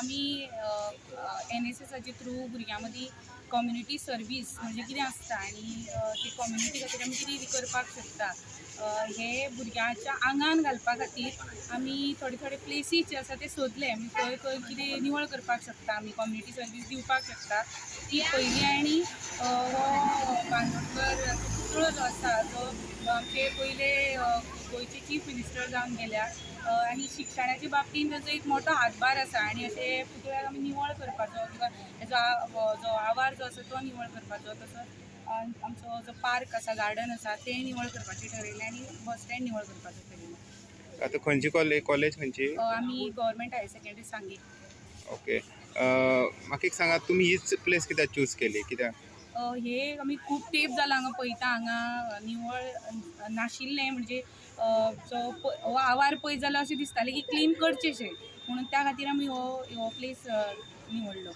आमी एनएसएसाचे थ्रू भुरग्यां मदीं कम्युनिटी सर्वीस म्हणजे कितें आसता आनी ती कम्युनिटी खातीर आमी कितें करपाक शकता हे भुरग्यांच्या आंगान घालपा खातीर आमी थोडे थोडे प्लेसी जे आसा ते सोदले. आमी खंय खंय कितें निवळ करपाक शकता, आमी कम्युनिटी सर्वीस दिवपाक शकता ती पयली. आनी हो बांदोडकर पुतळो जो आसा, जो आमचे पयले गोंयचे चीफ मिनिस्टर जावन गेल्या आनी शिक्षणाच्या बाबतींत ताचो एक मोठो हातभार आसा आनी अशें पुतळ्याक आमी निवळ करपाचो किंवा हेजो जो आवार जो आसा तो निवळ करपाचो, तसोच आमचो जो पार्क आसा, गार्डन आसा, तें निवळ करपाचें ठरयलें आनी बस स्टँड निवळ करपाचें ठरयलें. आतां खंयची कॉलेज, कॉलेज खंयची? आमी गव्हर्मेंट हायर सेकंडरी, सांगे. ओके, म्हाका एक सांगात, तुमी हीच प्लेस कित्याक चूज केली, कित्याक? हे आमी खूब तेंप जाला हांगा पळयता, हांगा निवळ नाशिल्लें. म्हणजे जो हो आवार पळयत जाल्यार अशें दिसतालें की क्लीन करचें शें, म्हणून त्या खातीर आमी हो हो प्लेस निवडलो.